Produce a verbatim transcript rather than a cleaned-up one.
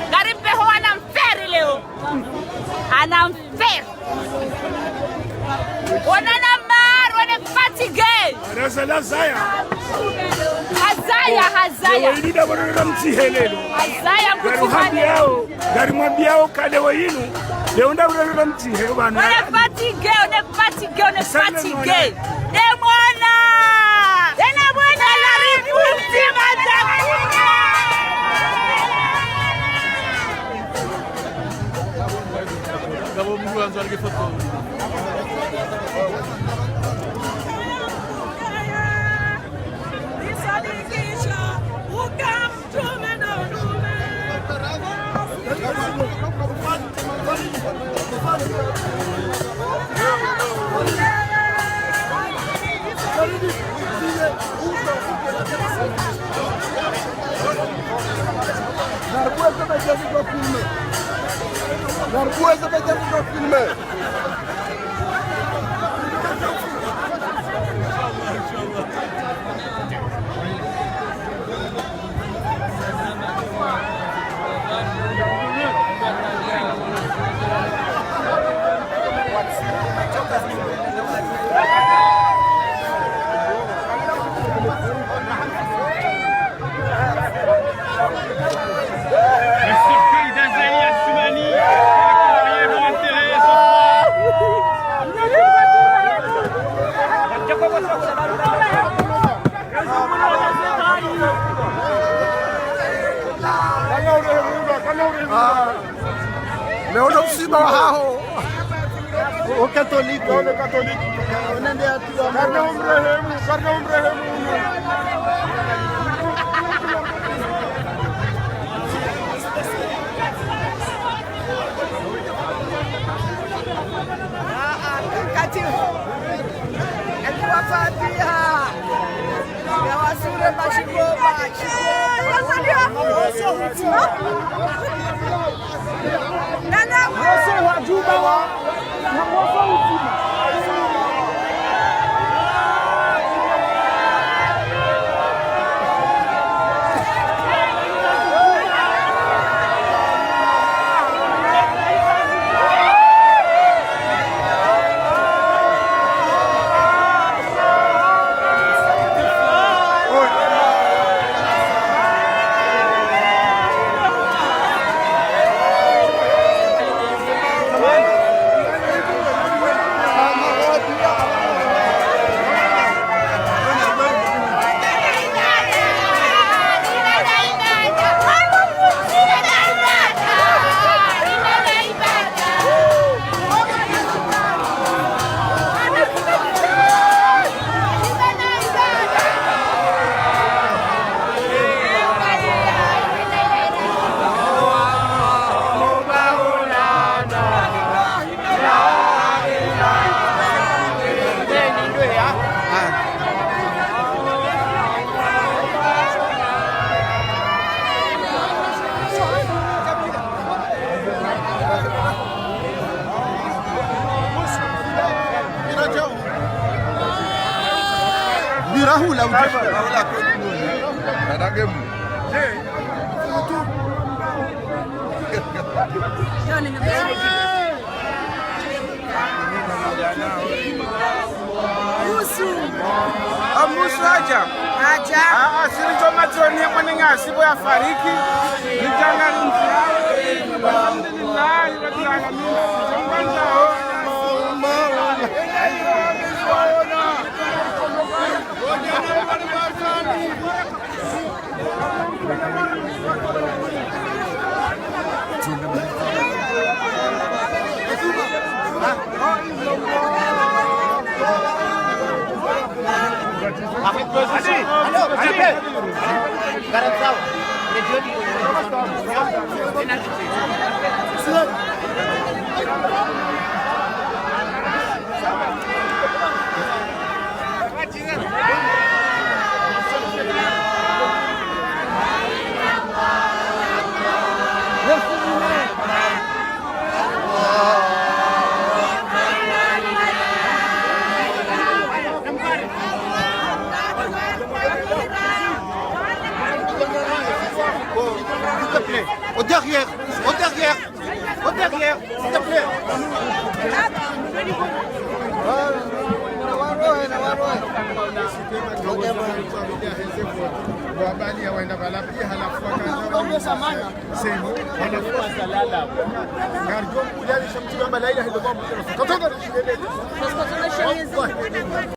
Ngari mpeho wana mferi leo. Ana mferi. Wana na mar, wana fatigué. Raza la zaya. Hazaya, hazaya. Leo inu nda bwana na mtsihe leo. Hazaya. Ngari mkutifanya. Hambiyao, ngari mwambiyao kale wa inu. Leo nda bwana na mtsihe bwana. On est fatigué, on est fatigué, on est fatigué. Nde mwana. Nde mwana. Le cercueil d'Azali Assoumani, qui est marié dans l'intérêt ce soir. Ah. Leo ndo msiba wahaho. O Katolika. Leo ndo Katolika. Karina umrehemu, Karina umrehemu. Kati. Ekuwa Fatiha. Ya wasure mashikoma. Nana. Wose wa Juba wa. Birahula, ujefa. Musu. A Musu hadja. Hadja. A, a, siri djo matsoni ye mwana ngasi bo ya fariki. Ni djanga rinzi. Alhamdulillah, rabbil alamin. Au derrière, au derrière, au derrière, s'il te plaît.